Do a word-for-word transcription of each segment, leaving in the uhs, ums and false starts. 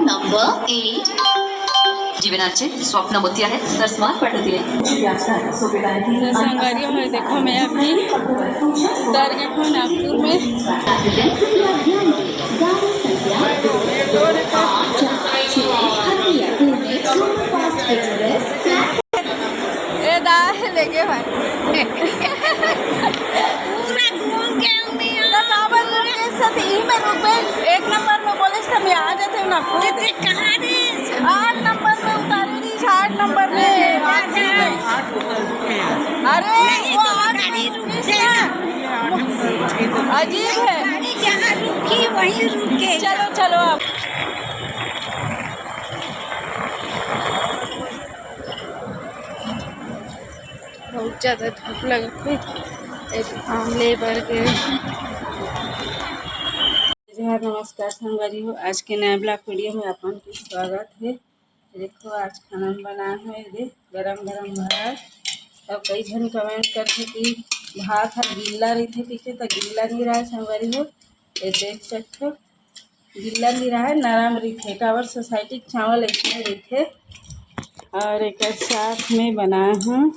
Number eight. जीवनाचे स्वप्न मोती आहेत तर स्मार्ट पटवतील. तर संगवारी हो, देखो, मैं अभी उतर गई हूँ नागपुर में। ए दा, लेके भाई। पूरा घूम के हूँ मैं यहाँ। तो काबर रुक गए? सत ई में रुक गए। एक नंबर में बोले से मैं आ जाते हूँ ना। कितने, कहाँ रे? आठ नंबर में उतारे जी, आठ नंबर में। अरे, नहीं, वो तो आठ गाड़ी में रुक रुकी गई ना। अजीब है। गाड़ी जहाँ रुकी, वहीं रुके। चलो, चलो आप। बहुत ज्यादा धूप लगत हे, एक आम ले बर के। जोहार, नमस्कार संगवारी हो, आज के नया ब्लॉग वीडियो में अपन के स्वागत हे। देखो, आज खाना में बना है ये गरम गरम भात। अब कई झन कमेंट करथे कि भात ह गिल्ला रहिथे, ठीक है, तो गिल्ला नहीं रहा संगवारी हो, ये देख सकते हो। गिल्ला नहीं रहा है, नरम रहिथे, काबर सोसाइटी के चावल ऐसने रहिथे। और एक साथ में बनाए हूँ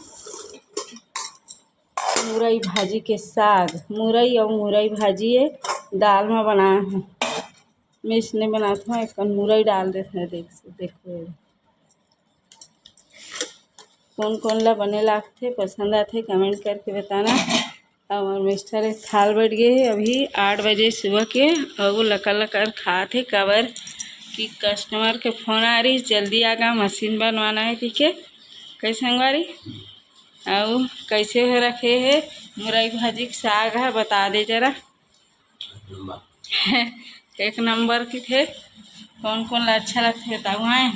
मुरई भाजी के साग, मुरई और मुरई भाजी ये दाल में बनाए हूँ। मैं इसने बनात हूँ, एक मुरई डाल देते हैं। देख, देखो, कोन कोन ला बने लागथे, पसंद आथे, कमेंट करके बताना। हमर मिस्टर एक थाल बैठ गए हे अभी आठ बजे सुबह के, और वो लकर लकर खात हे, काबर कि कस्टमर के फोन आ रही, जल्दी आ गा, मशीन बनवाना है, ठीक है। कैसे संगवारी, और कैसे हो रखे है मुरई भाजी के साग है, बता दे जरा। एक नंबर की थे। कौन कौन ला अच्छा लगथे बताओ। हाँ,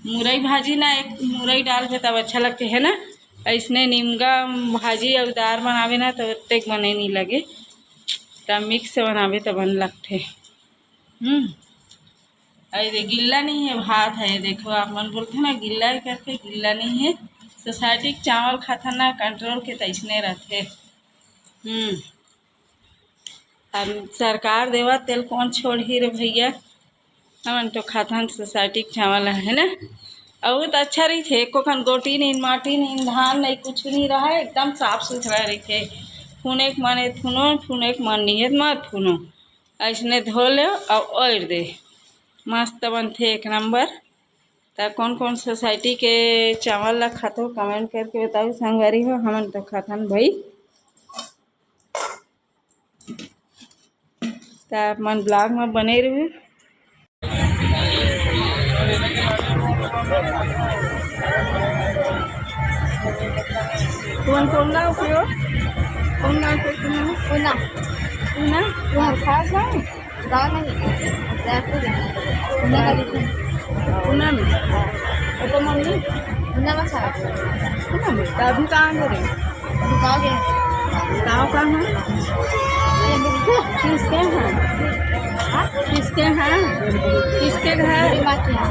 मुरई भाजी ना, एक मुरई डाल के तब अच्छा लगथे, है ना। ऐसने निमगा भाजी और दार बनावे ना, तो ओतेक बने नहीं लगे, तब मिक्स बनावे, तब बन लगथे। हम्म। अरे, गिल्ला नहीं है, भात है। देखो, आप मन बोलते ना गिल्ला है करके, गिल्ला नहीं है। सोसाइटी के चावल खाता ना, कंट्रोल के, तैसने रहते। हम्म। अब सरकार देवा तेल कौन छोड़ही रे भैया, हमन तो खाथन सोसाइटी के चावल है ना। और तो अच्छा रहिथे, एको खन गोटी नहीं, माटी नहीं, धान नहीं, कुछ नहीं रहा, एकदम साफ सुथरा रहिथे। फुने के मन हे त फुनो, फुने के मन नहीं हे त मत फुनो। ऐसने धो ले और ओढ़ दे, मस्त बनथे एक नंबर। त कौन कौन सोसाइटी के चावल ला खाथो, कमेंट करके बताओ संगवारी हो। हमन तो खाथन भाई। त आप मन ब्लॉग में बने रहू। कौन, कौन गाँव के हो? कौन गाँव के हो तुम? पूना। पूना? तुम्हार खास गाँव? गाँव नहीं, रायपुर है। पूना का दिखा। पूना में? हाँ। वो तो मम्मी? पूना में छाप। पूना में? तो अभी कहाँ गए? अभी गाँव गए। गाँव कहाँ है? ये देखो। किसके हैं? हाँ? किसके हैं? किसके घर? बड़ी माँ के यहाँ।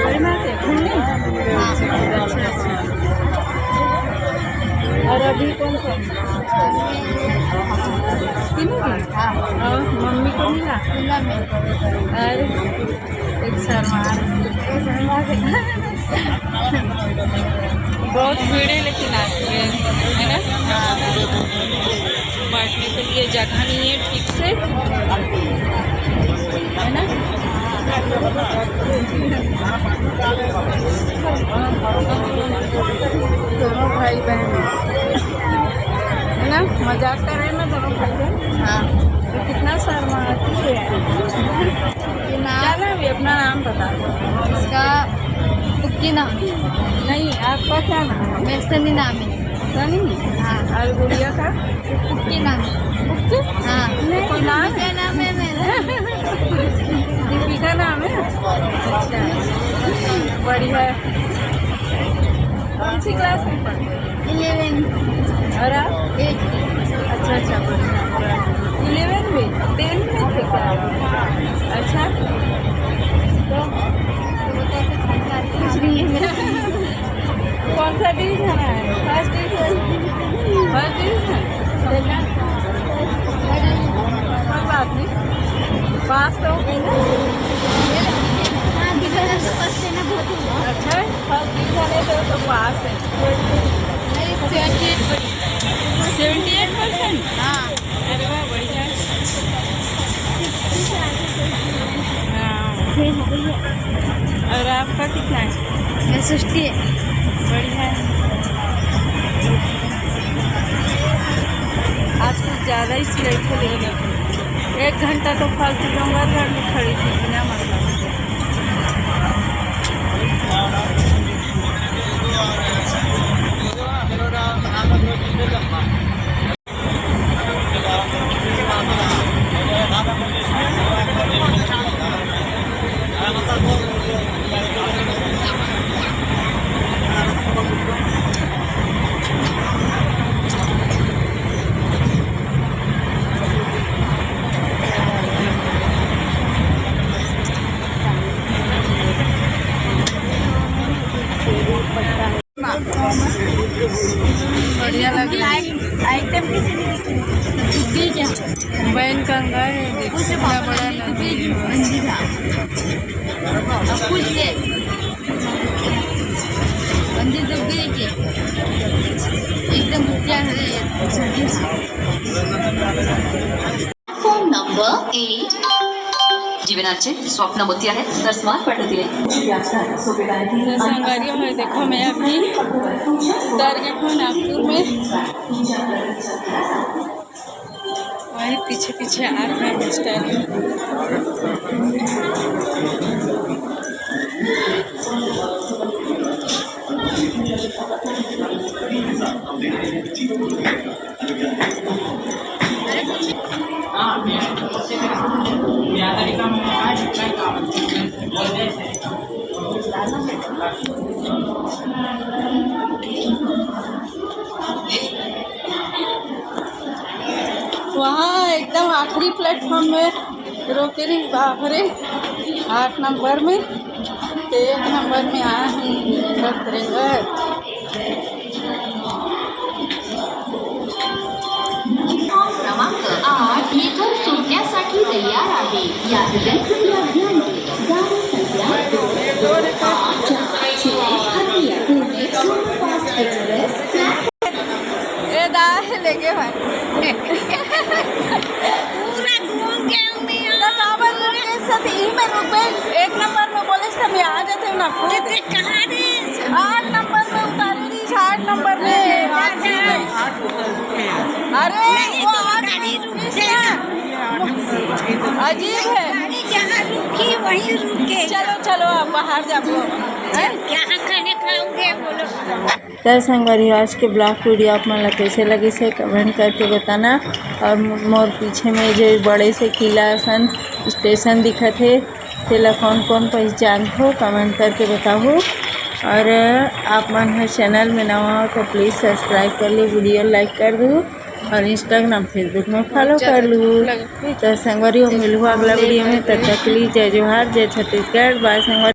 बड़ी माँ के? घूमने? हाँ। अच्छा, अच्छा। और अभी कौन कौन? तीनों भी? हाँ। और मम्मी को मिला? पूना में। अरे, एक शर्मा रही। बहुत भीड़ है लेकिन आज के, है ना? बांटने के लिए जगह नहीं है ठीक से, है ना? दोनों भाई बहन, है ना? मजाक कर रहे हैं ना दोनों भाई बहन। हाँ। तो कितना शर्माती है। ये नाम क्या नाम है? अपना नाम बता दो। इसका कुक्की नाम है। नहीं, आपका क्या नाम है? मेरा सनी नाम है। सनी? हाँ। और गुड़िया का? कुक्की नाम है। कुक्की? हाँ। नहीं, कोई नाम है? क्या नाम है मेरा? दीपिका नाम है? अच्छा। बढ़िया है। कौन सी क्लास में पढ़ते हो? इलेवन। और आप? एट। अच्छा, अच्छा, बढ़िया। इलेवन में? टेन में थे क्या? अच्छा। तो कुछ नहीं है। कौन सा डिवीजन है? First division? First division? Second? कोई बात नहीं, पास तो हो गई ना। हाँ, किधर है? ये हो गई है। और आपका कितना है? मैं सिक्सटी है। बढ़िया है। आज कुछ ज़्यादा ही सिलाई खोलेगी। एक घंटा तो फालतू डोंगरगढ़ में खड़ी थी बिना मतलब से। बढ़िया लग रहा है। आइटम किसी ने ठीक है। बहन का घर है, देखो कितना बड़ा नदी है। अब कुछ दे। बंदी तो गई के। एकदम क्या है? Platform number eight. जीवनाचे स्वप्न मोती आहेत तर स्मार्ट पद्धतीने. तर संगवारी हो, देखो, मैं अभी उतर गई हूँ नागपुर में। वही पीछे पीछे आ रहा है मिस्टर। वहाँ एकदम आखिरी प्लेटफॉर्म में रोके रही, बाप रे, आठ नंबर में। तो एक नंबर में आया हूँ, भक्त रेंगर। प्लॅटफॉर्म क्रमांक आठ येथून सुटण्यासाठी तयार आहे. यात्रेकरूंना ध्यान द्या, गाडी संख्या दोन, आठ, चार, छे, हत्या, पुणे सुपरफास्ट एक्सप्रेस, प्लॅटफॉर्म ए दादा, लेके भाई। पूरा घूम के हूँ मैं यहाँ। तो बाबा लोग के साथ यहीं में रुक गए। एक नंबर में बोले से मैं आ जाते हूँ ना। कितने, कहाँ रे? आठ नंबर में उतारे नहीं, आठ नंबर में। अरे, नहीं, वो तो आठ गाड़ी रुक गया। अजीब है। गाड़ी जहाँ रुकी, वहीं रुके। चलो, चलो, आप बाहर जाओ। हैं? क्या खाने खाओगे, बोलो। त संगवारी, आज के ब्लॉग वीडियो आप मन ला कैसे लगिस हे, कमेंट करके बताना। और मोर पीछे में जो बड़े से किला असन स्टेशन दिखत हे, तेला कौन कौन पहचानथो, कमेंट करके बताहू। और आप मन ह चैनल में नवा हो तो प्लीज सब्सक्राइब कर लो, वीडियो लाइक कर दू और इंस्टाग्राम, फेसबुक में फॉलो कर लू। तो संगवारी हो, मिलहू अगला वीडियो में, तब तक के लिए जय जोहार, जय छत्तीसगढ़, बाय संगवारी।